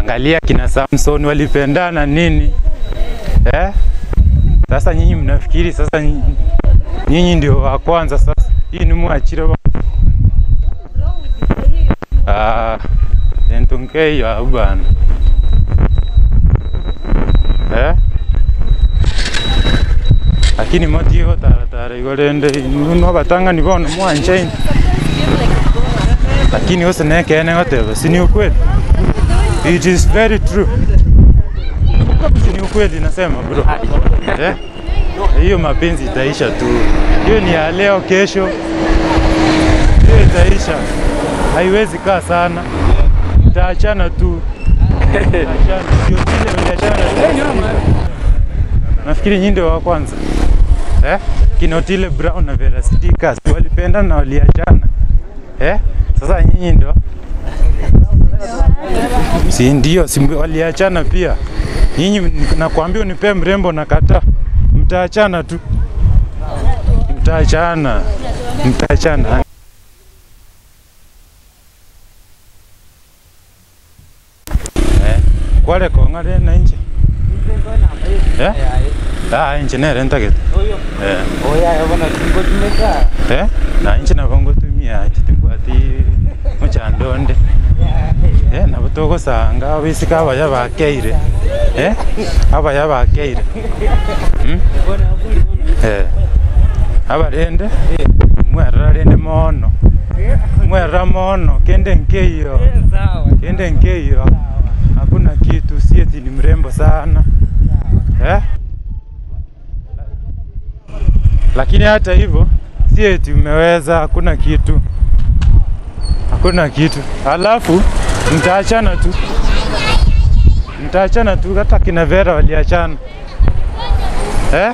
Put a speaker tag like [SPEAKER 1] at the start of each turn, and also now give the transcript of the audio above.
[SPEAKER 1] Angalia kina Samson walipendana nini? Eh? Sasa nyinyi mnafikiri sasa nyinyi ndio wa kwanza sasa. Hii ni muachire. Ah, entonke ya bwana. Eh? Lakini motio taratara igorende nuno batanga ni bono mwanchain. Lakini ose nekene goteba si ni ukweli. It is very true. Si ni ukweli nasema bro. Eh? Hiyo mapenzi itaisha tu. Hiyo ni ya leo kesho. Hiyo itaisha. Haiwezi kaa sana. Itaachana tu. Itaachana. Sio vile mliachana na. Nafikiri nyinyi ndio wa kwanza. Eh? Kina Otile Brown na Vera Sidika walipendana na waliachana. Eh? Sasa nyinyi ndio. Si ndio, si waliachana pia. Nyinyi nakwambia unipe mrembo na kataa. Mtaachana tu. Mtaachana. Mtaachana. Eh? Kwale kongare na nje. Eh? Ah, nje ne renta get. Eh.
[SPEAKER 2] Oya yabona tingotumeka.
[SPEAKER 1] Eh? Na nje na bongo tumia ati muchandonde. Eh, nabo togosanga abisika abaya bakeire. Eh? Abaya bakeire. Hmm? Eh. Abarende mwerarende mono. Mwerra mono kende nkeyo. Kende nkeyo. Hakuna kitu, si eti ni mrembo sana. Eh? Lakini hata hivyo si eti umeweza, hakuna kitu. Hakuna kitu. Alafu mtaachana tu. Mtaachana tu, hata kina Vera waliachana. Eh?